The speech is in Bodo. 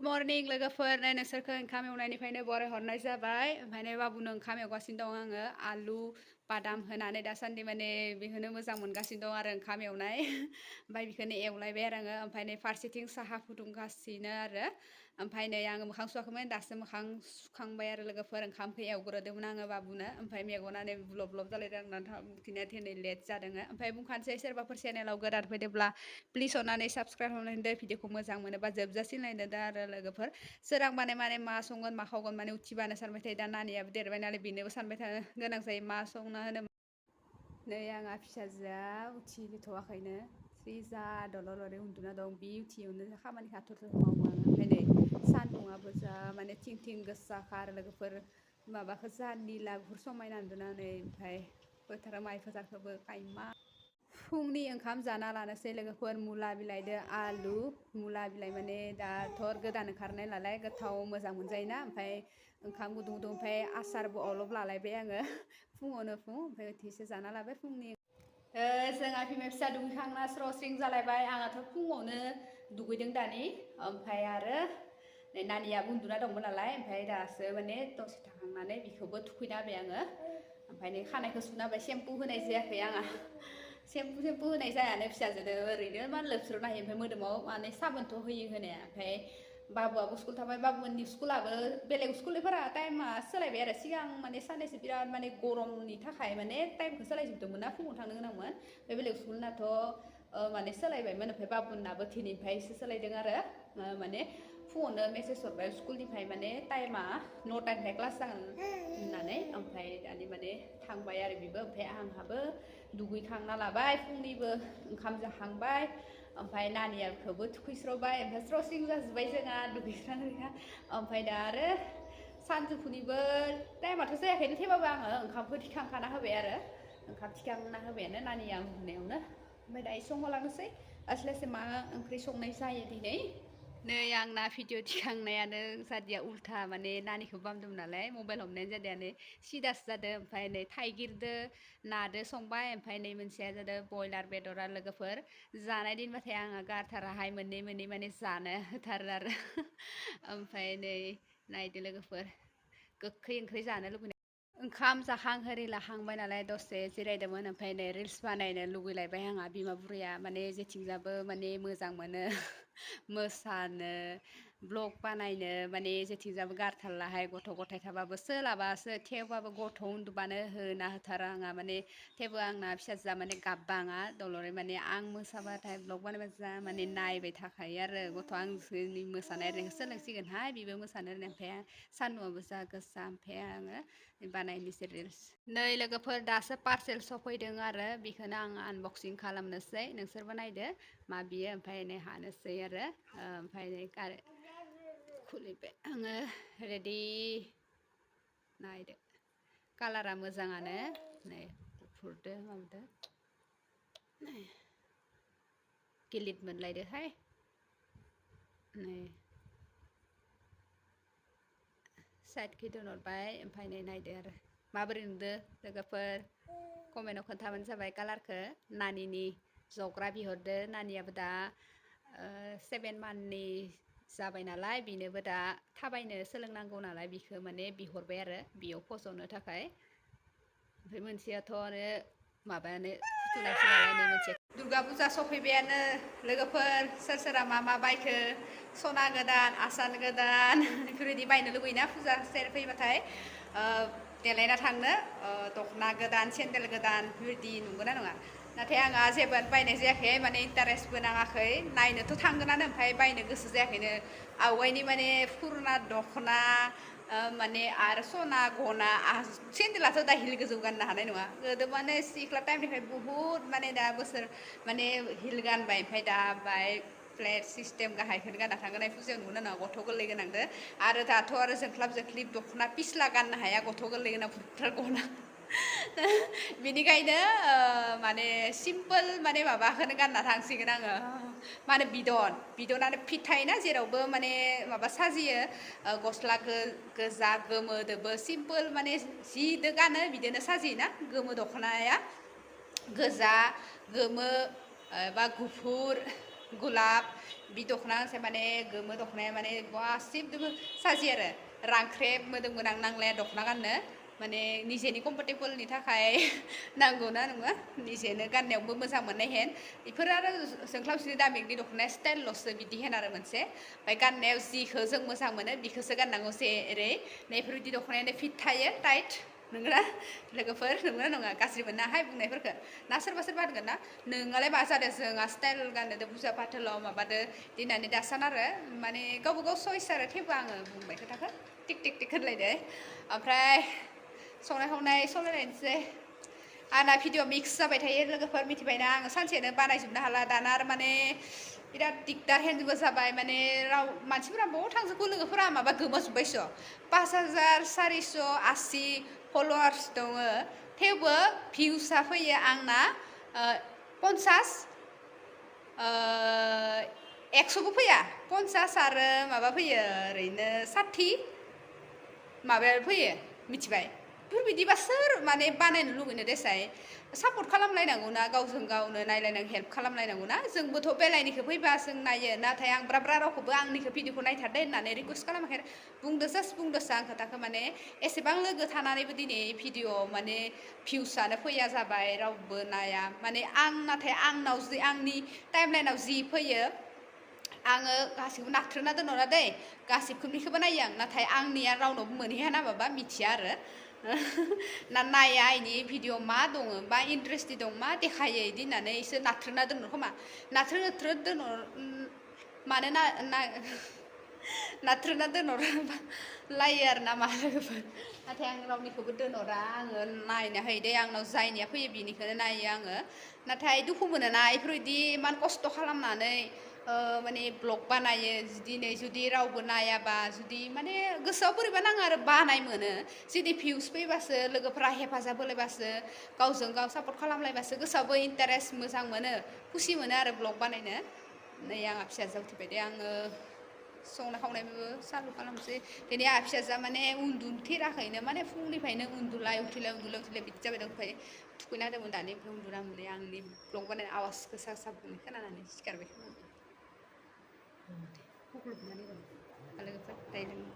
मर्निं लोगोफोर नोंसोरखौ ओंखाम एवनायनिफ्रायनो बरायहरनाय जाबाय ओमफ्राय बाबुनो ओंखाम एवगासिनो दं आङो आलु बादाम होनानै दासान्दि माने बेखौनो मोजां मोनगासिनो दं आरो ओंखाम एवनाय ओमफ्राय बेखौनो एवलायबाय आरो आङो ओमफ्राय नै फारसेथिं साहा फुदुंगासिनो आरो ओमफ्राय नै आङो मोखां सुवाखैमोन दासो मोखां सुखांबाय आरो लोगोफोर ओंखामखौ एवग्रोदोंमोन आङो बाबुनो ओमफ्राय मेगनानो ब्लब ब्लब जालायदों आंना उखैनाया दिनै लेट जादों ओमफ्राय बुंखानोसै सोरबाफोर चेनेलाव गोदान फैदोंब्ला प्लिज अननानै साबस्क्राइब खालामनानै भिडिअखौ मोजां मोनोबा जोबजासिम नायदो दा आरो लोगोफोर सोरांबानो माने मा संगोन मा खावगोन माने उथिबानो सानबाय थायो दा नानियाबो देरबाय नालाय बेनोबो सानबाय थानो गोनां जायो मा संना होनो नै आंहा फिसाजोआ उथिथ'वाखैनो जि जा दलर उन्दुना दं बि उथियावनो खामानिखौ आथुर मावो आङो ओमफ्राय नै सान्दुंआबो जा माने थिं थिं गोसाखा आरो लोगोफोर माबाखौ जा निला गुफुर समायना नुदोंना नै ओमफ्राय फोथारा माइ फोथारखौबो कायमा फुंनि ओंखाम जाना लानोसै लोगोफोर मुला बिलाइदो आलु मुला बिलाइ माने दाथ' गोदान ओंखारनाय नालाय गोथाव मोजां मोनजायोना ओमफ्राय ओंखाम गुदुं गुदुं ओमफ्राय आसारबो अलप लालायबाय आङो फुङावनो ओमफ्राय उथिसो जाना लाबाय फुंनि जोंहा बिमा फिसा दुगैखांना स्र' स्रिं जालायबाय आंहाथ' फुङावनो दुगैदों दानि ओमफ्राय आरो नानियाबो उन्दुना दंमोन नालाय ओमफ्राय दासो माने दसे थाखांनानै बिखौबो थुखैना होबाय आङो ओमफ्राय नै खानायखौ सुना होबाय सेम्पु होनाय जायाखै आंहा सेम्पु होनाय जायानो फिसाजोनो ओरैनो मा लोबस्रना होयो ओमफ्राय मोदोमाव माने साबोनथ' होयो होनाया ओमफ्राय बाबुआबो स्कुल थांबाय बाबुनि स्कुलाबो बेलेग स्कुलनिफोरा टाइमा सोलायबाय आरो सिगां माने साननैसो बिराद माने गरमनि थाखाय माने टाइमखौ सोलायजोबदोंमोन ना फुङाव थांनो गोनांमोन ओमफ्राय बेलेग स्कुलनाथ' माने सोलायबायमोन ओमफ्राय बाबुनाबो दिनैनिफ्रायसो सोलायदों आरो माने फुङावनो मेसेज हरबाय स्कुलनिफ्राय माने टाइमा 9टानिफ्राय क्लास जागोन होननानै ओमफ्राय दानि माने थांबाय आरो बेबो ओमफ्राय आंहाबो दुगैखांना लाबाय फुंनिबो ओंखाम जाखांबाय ओमफ्राय नानियाखौबो थुखैस्रबाय ओमफ्राय स्र' स्रिं जाजोब्बाय जोंहा दुगैस्रां लोबस्रां ओमफ्राय दा आरो सानजौफुनिबो टाइमाथ' जायाखैनो थेवबाबो आङो ओंखामखौ थिखांखाना होबाय आरो ओंखाम थिखांना होबायानो नानिया उन्दुनायावनो ओमफ्राय दायो संहोलांनोसै लासै लासै मा ओंख्रि संनाय जायो दिनै नै आंना भिडिअ थिखांनायानो जादिया उल्था माने नानिखौ बामदोंमोन नालाय मबाइल हमनायानो जादियानो सिदासो जादों ओमफ्राय नै थाइगिरदो नादो संबाय ओमफ्राय नै मोनसेया जादों बयलार बेदरा लोगोफोर जानाय दिनबाथाय आङो गारथाराहाय मोननै मोननै माने जानो होथारो आरो ओमफ्राय नै नायदो लोगोफोर गोखै ओंख्रि जानो लुबैनाय ओंखाम जाखां होरि लाखांबाय नालाय दसे जिरायदोंमोन ओमफ्राय नै रिल्स बानायनो लुगैलायबाय आंहा बिमा बुरैया माने जेथिंजाबो माने मोजां मोनो मोसानो ब्लग बानायनो माने जेथिंजाबो गारथारलाहाय गथ' गथाय थाबाबो सोलाबासो थेवबाबो गथ' उन्दुबानो होना होथारो आंहा माने थेवबो आंना फिसाजोआ माने गाबबाङा दलरै माने आं मोसाबाथाय ब्लग बानायबा जा माने नायबाय थाखायो आरो गथ' आंनि मोसानाय रोङो सोलोंसिगोनहाय बेबो मोसानो रोङो ओमफ्राय सान्दुंआबो जा गोसा ओमफ्राय आङो बानायनोसै रिल्स नै लोगोफोर दासो पार्सेल सफैदों आरो बेखौनो आं आनबक्सिं खालामनोसै नोंसोरबो नायदो मा बियो ओमफ्राय नै हानोसै आरो ओमफ्राय नै खुलिबाय आङो रेडि नायदो कालारा मोजाङानो नै गुफुरदो माबादो गिलिद मोनलायदोहाय नै साइडखै दोनहरबाय ओमफ्राय नै नायदो आरो माबोरै नुदो लोगोफोर कमेन्टआव खोन्थाबानो जाबाय कालारखौ नानिनि जग्रा बिहरदो नानियाबो दा 7 मान्थनि जाबाय नालाय बेनोबो दा थाबायनो सोलोंनांगौ नालाय बिखौ माने बिहरबाय आरो बेयाव फज'नो थाखाय ओमफ्राय मोनसेयाथ' आरो माबायानो फुथुनायसो नालाय नै मोनसे दुर्गा फुजा सफैबायानो लोगोफोर सोर सोरा मा मा बायखो सना गोदान आसान गोदान बेफोरबायदि बायनो लुगैयोना फुजा सेर फैबाथाय देलायना थांनो दख'ना गोदान सेन्देल गोदान बेफोरबायदि नंगौना नङा नाथाय आंहा जेबोआनो बायनाय जायाखै माने इन्टारेस्टबो नाङाखै नायनोथ' थांगोनानो ओमफ्राय बायनो गोसो जायाखैनो आवगायनि माने फुरुना दख'ना माने आरो सना गना सेन्देलाथ' दा हिल गोजौ गाननो हानाय नङा गोदो माने सिख्ला टाइमनिफ्राय बुहुत माने दा बोसोर माने हिल गानबाय ओमफ्राय दा बाय फ्लेट सिस्टेम गाहायखौनो गानना थांगोन फुजायाव नुनो नाङा गथ' गोरलै गोनांदो आरो दाथ' आरो जोंख्लाब जोंख्लिब दख'ना पिस्ला गाननो हाया गथ' गोरलै गोनां फुटफोर गना बिनिखायनो माने सिम्पोल माने माबाखौनो गानना थांसिगोन आङो माने बिदनानो फिट थायोना जेरावबो माने माबा साजियो गस्ला गोजा गोमोदोबो सिम्पोल माने जिदो गानो बिदिनो साजियोना गोमो दख'नाया गोजा गोमो बा गुफुर गुलाब बि दख'ना गांसे माने गोमो दख'नाया माने गासिबजोंबो साजियो आरो रांख्रेब मोदोम गोनां नांलाया दख'ना गाननो माने निजेनि कम्फर्टेबोलनि थाखाय नांगौना नङा निजेनो गाननायावबो मोजां मोननाय हेन बेफोर आरो जोंख्लाबसिनि दामिकनि दख'नाया स्टाइलल'सो बिदि हेन आरो मोनसे ओमफ्राय गाननायाव जिखौ जों मोजां मोनो बिखौसो गाननांगौ जेरै नैफोरबायदि दख'नायानो फिट थायो टाइट नंगौना लोगोफोर नंगौना नङा गाज्रि मोनाहाय बुंनायफोरखौ ना सोरबा सोरबा होनगोन ना नोंहालाय मा जादों जोंहा स्टाइल गाननो फुजा फाथालाव माबादो दिनानै दासान आरो माने गावबा गाव सयस आरो थेवबो आङो बुंबाय खोथाखौ टिक टिक टिक होनलायदो ओमफ्राय संनाय खावनाय सावरायलायनोसै आंना भिडिअ मिक्स जाबाय थायो लोगोफोर मिथिबायना आङो सानसेनो बानायजोबनो हाला दाना आरो माने बिराद दिगदार हेन्जबो जाबाय माने राव मानसिफोरा बहुत थांजोबगौ लोगोफोरा माबा गोमाजोब्बायसो 5480 फल'वार्स दङ थेवबो भिउसआ फैयो आंना 50 100बो फैया 50 आरो माबा फैयो ओरैनो 60 माबाया फैयो मिथिबाय बेफोरबायदिबा सोर माने बानायनो लुगैनो देसाय सापर्ट खालामलायनांगौ ना गावजों गावनो नायलायनांगौ हेल्प खालामलायनांगौ ना जोंबोथ' बेलाइनिखौ फैबा जों नायो नाथाय आं ब्रा ब्रा रावखौबो आंनिखौ भिडिअखौ नायथारदो होननानै रिकुवेस्ट खालामाखै बुंदो जास्ट बुंदोसो आं खोथाखौ माने एसेबां लोगो थानानैबो दिनै भिडिअ माने भिउसआनो फैया जाबाय रावबो नाया माने आं नाथाय आंनाव जि आंनि टाइमलाइनाव जि फैयो आङो गासिबो नाथ्रोना दोनहरा दै गासिबखौनिखौबो नायो आं नाथाय आंनिया रावनावबो मोनहैया ना माबा मिथिया आरो ना नाया इनि भिडिअ मा दङ बा इन्ट्रेस्टि दं मा देखायो इदि होननानै इसोर नाथ्रोना दोनहर खोमा नाथ्रो दोनहर मानोना नाथ्रोना दोनहरलायो आरो ना मा लोगोफोर नाथाय आं रावनिखौबो दोनहरा आङो नायनो होयो दे आंनाव जायनिया फैयो बिनिखौनो नायो आङो नाथाय दुखु मोनोना इफोरबायदि इमान खस्थ' खालामनानै माने ब्लग बानायो दिनै जुदि रावबो नायाबा जुदि माने गोसोआव बोरैबा नाङो आरो बानाय मोनो जुदि भिउस फैबासो लोगोफ्रा हेफाजाब होलायबासो गावजों गाव सापर्ट खालामलायबासो गोसोआवबो इन्टारेस्ट मोजां मोनो खुसि मोनो आरो ब्लग बानायनो नै आंहा फिसाजो उथिबाय दे आङो संनाय खावनायबो चालु खालामसै दिनै आंहा फिसाजोआ माने उन्दुथेराखैनो माने फुंनिफ्रायनो उन्दुलाय उथिलाय बिदि जाबाय दं ओमफ्राय थुखैना होदोंमोन दानि ओमफ्राय उन्दुना मोनबाय आंनि ब्लग बानायनाय आवाज गोसा साबुनि खोनानानै सिखारबाय खोमा लोगोफोर रायलायनो